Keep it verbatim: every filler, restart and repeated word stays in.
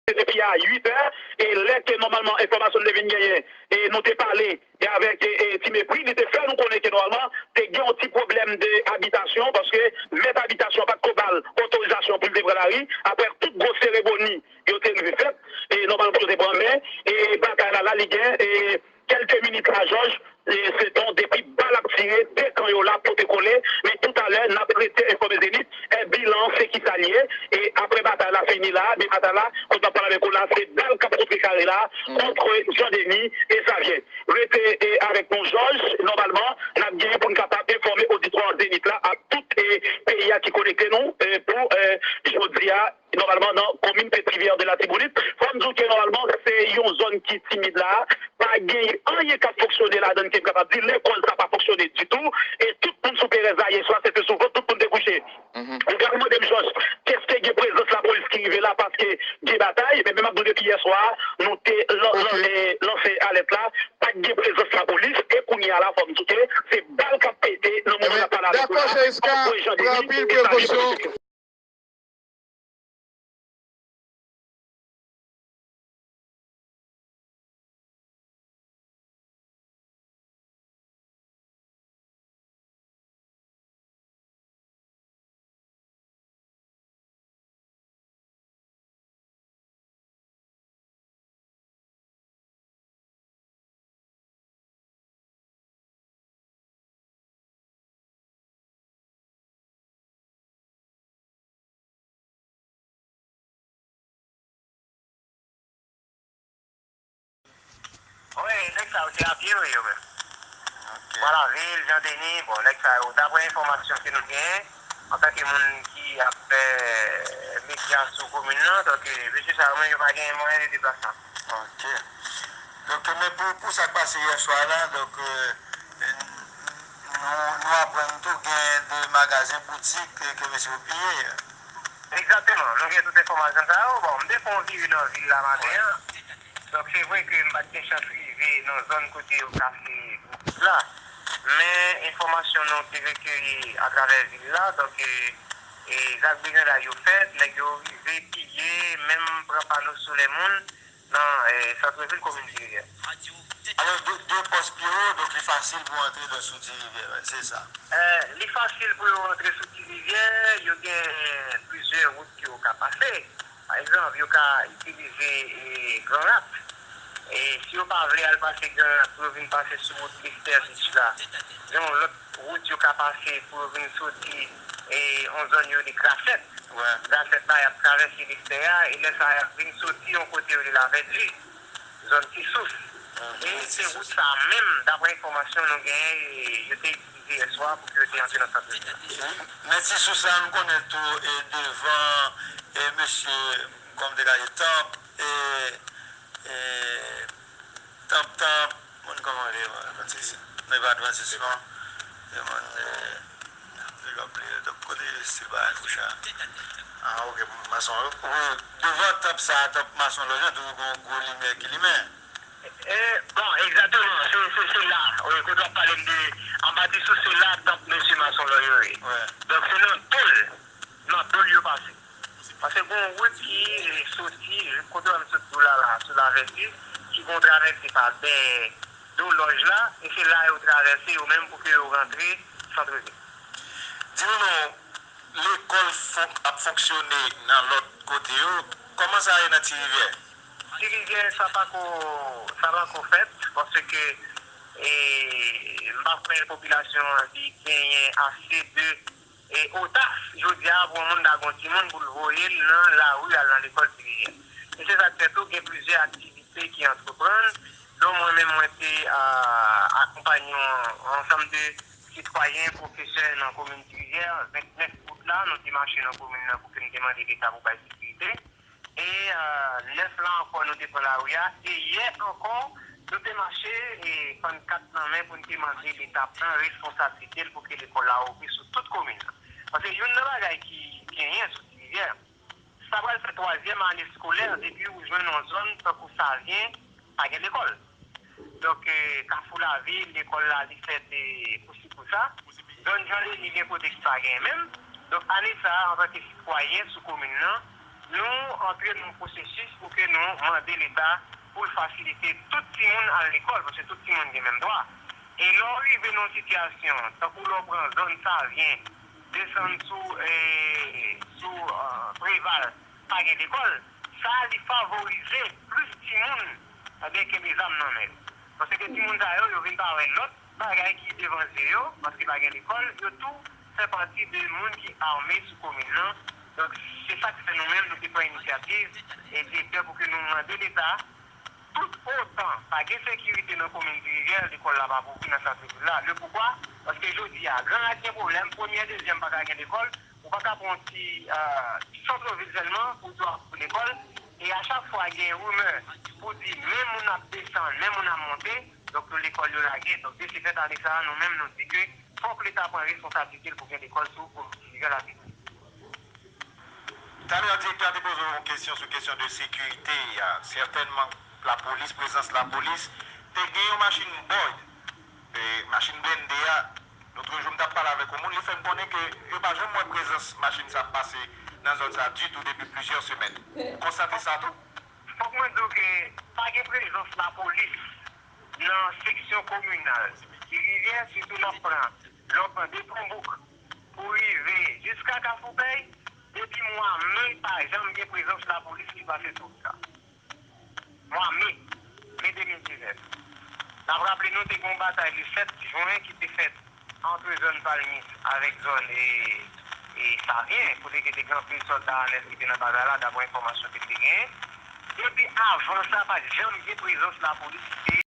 se depi a uit è, e lè ke nòmalman enfòmasyon n te vin genyen, e nou te pale e avèk e, e Ti Mepri, li te fè nou konnen ke nòmalman te gen yon ti pwoblèm de abitasyon, paske mèt abitasyon pa t ko ba l otorizasyon pou l te pran lari, apre tout gwo seremoni yo te rive fèt, e nòmalman pou yo te pran men, e batay la, la li gen, e kèlke minit la, Jòj, e se ton depi bal ap tire, de kan yo la pote kole, men toutalè, n ap rete enfòme Zenith, e bilan se ki sa l ye, e apre batay la fini la, men batay la, kote n ap pale avèk ou la, se bal k ap kontre kare la, kont Jean Denis e Savyen. Rete e avèk nou, Jòj, nòmalman, n ap genyen pou n kapab enfòme oditwa Zenith la ak tout e peyi a ki konekte nou, e pou e jodi a, nòmalman nan komin Petite Rivière de Latibonit. Fò m di w ke nòmalman se yon zòn ki timid la, pa gen anyen k ap fonksyone ladan l ke m kapab di, lekòl sa pa fonksyone ditou, e tout moun sou Perez la yè swa, se te sou vant tout moun te kouche. Ou ka mande m, Jòj, èske gen prezans lapolis ki rive la paske gen batay, men, men m ap di w depi yè swa, nou te lan- lan- e lanse alèt la, pa t gen prezans lapolis, e kounye a la, fò m di w ke se bal k ap pete nan moman n ap pale avèk ou la, ant Jean Denis e Savyen. Wi, nèg sa yo te a pye, wi, yo menm. Bwa Lavil, Jan Deni, bon, nèg sa yo, daprè enfòmasyon ke nou genyen, antanke moun ki ap fè medya sou komin nan, donk, mesye sa yo menm, yo pa gen mwayen de deplasman. Ok. Donk, men pou, pou sa k pase yè swa la, donk, nou, nou aprann tou gen de magazen boutik ke, ke mesye yo piye. Egzakteman, nou gen tout enfòmasyon sa yo. Bon, m te fè yon vire nan vil la maten an. Donk, se vre ke m pa t gen chans rive nan zòn kote yo kase boutik la. Men, enfòmasyon nou te rekeyi atravè vil la. Donk, e, e, zak briganday yo fèt, nèg yo rive piye, menm pran pano solèy moun nan, e, sant vil komin Ti Rivyè. Alò, de, de pòs pi wo, donk li fasil pou antre dan sou Ti Rivyè, se sa. E, li fasil pou yo antre sou Ti Rivyè, yo gen plizyè wout ke yo ka pase. Pa egzanp, yo ka itilize, e, Gran Rak. E si yo pa vle al pase Gran Rak pou yo vin pase sou wout Lestè Beach la, gen yon lòt wout yo ka pase pou yo vin soti, e, yon zòn yo rele Grasèt. Grasèt la, y ap travèse Lestè a, e lè sa a, y ap vin soti yon kote yo rele Lavèdi, zòn Ti Sous. E se wout sa a menm, daprè enfòmasyon nou genyen, e yo te itilize yè swa pou ke yo te antre nan sant vil la. Men Ti Sous la, nou konnen l tou, e devan, e mesye, kòm te ka di, tanp, e, e, Tanp, tanp, moun kòman rele, Advantis? Non, e pa Advantis, non. E moun, e, nèg ap li, donk, kote se bagay kouch a? Ah, ok, mason. Wi, devan tanp sa, tanp mason lòj la, toujou gen yon gwo limyè ki limen. E, bon, egzakteman, se, se, se la. Wi, kote w ap pale m de, anba Ti Sous, se la tanp mesye mason lòj yo ye. Donk, se nan do l, nan do l yo pase. Paske gen yon wout ki, e, soti, kote w sot do la, la, sou Lavèdi, ki gen yon travèse pa dèyè do lòj la, e se la yo travèse yo menm pou ke yo rantre sant vil. Di nou non, lekòl fon-, ap fonksyone nan lòt kote yo, kòman sa ye nan Ti Rivyè? Ti Rivyè, sa pako, sa pako fèt, paske, e, m pa kwè popilasyon an li genyen ase de e odas, jodi a, pou yon moun ta gen yon timoun pou l voye l nan lari al nan lekòl Ti Rivyè. E se sa k fè tou gen plizyè aktivite ki antreprann, dont mwen menm mwen te, a, akonpanye yon, yon ansanm de sitwayen, pwofesè nan komin Ti Rivyè, vennèf out la, nou te mache nan komin nan pou ke n te mande Leta pou bay sekirite. E, e, nèf la ankò, nou te pran lari a. E yè ankò, nou te mache e pannkat nan men pou n te mande Leta pran responsablite l pou ke lekòl la ouvri sou tout komin nan. Paske youn nan bagay ki genyen sou Ti Rivyè, sa pral fè twazyèm ane eskolè depi ou jwenn yon zòn tankou Savyen pa gen lekòl. Donk, e, Kafou Lavil, lekòl la, li fèt, e, pou si pou sa. Zòn Jan Deni, gen kote ki pa genyen menm. Donk, ane sa a, antanke sitwayen sou komin nan, Nou antre nan yon pwosesis pou ke nou mande Leta pou l fasilite tout timoun al lekòl, paske tout timoun gen menm dwa. E lè w rive nan yon sitiyasyon, tankou lè w pran zòn Savyen, desann sou, e, sou, e, Preval, pa gen lekòl, sa li favorize plis timoun, e, kenbe zam nan men yo. Paske timoun sa yo, yo vin pa wè lòt bagay ki devan zye yo, paske pa gen lekòl, yo tou fè pati de moun ki ame sou komin nan. Donk, se sa k fè nou menm, nou te pran inisyativ, e direktè, pou ke nou mande Leta, tout otan pa gen sekirite nan komin Ti Rivyè, lekòl la p ap ouvri nan sant vil la. Le poukwa? Paske jodi a, Gran Rak gen pwoblèm, Premyè, Dezyèm pa ka gen lekòl, ou pa ka pran yon ti, e, sant vil sèlman pou di w ap ouvri lekòl, e a chak fwa gen rimè pou di men moun ap desann, men moun ap monte, donk, tout lekòl yo lage. Donk, de se fèt, ane sa a, nou menm, nou di ke fòk Leta pran responsablite l pou gen lekòl sou komin Ti Rivyè Lavil. Talè, direktè a te poze w yon kesyon sou kesyon de sekirite a. Sètènman, lapolis, prezans lapolis. Te gen yon machin Boyd, e, machin blende a. Lotrejou, m t ap pale avèk yon moun, li fè m konnen ke yo pa janm wè prezans machin sa ap pase nan zòn sa ditou depi plizyè semèn. Ou konstate sa tou? Fòk mwen di w ke pa gen prezans lapolis nan seksyon kominal Ti Rivyè, sitou lè w pran, lè w pran de Pon Bouk pou rive jiska Kafou Pèy, depi mwa me, pa janm gen prezans lapolis ki pase sou wout la. Mwa me, me de mil diznèf. N ap raple nou, te gen yon batay le sèt jen ki te fèt ant zòn Palmis avèk zòn, e, e, Savyen, kote ke te gen anpil sòlda anès ki te nan batay la, daprè enfòmasyon ke m te genyen. Depi avan sa, pa t janm gen prezans lapolis ki te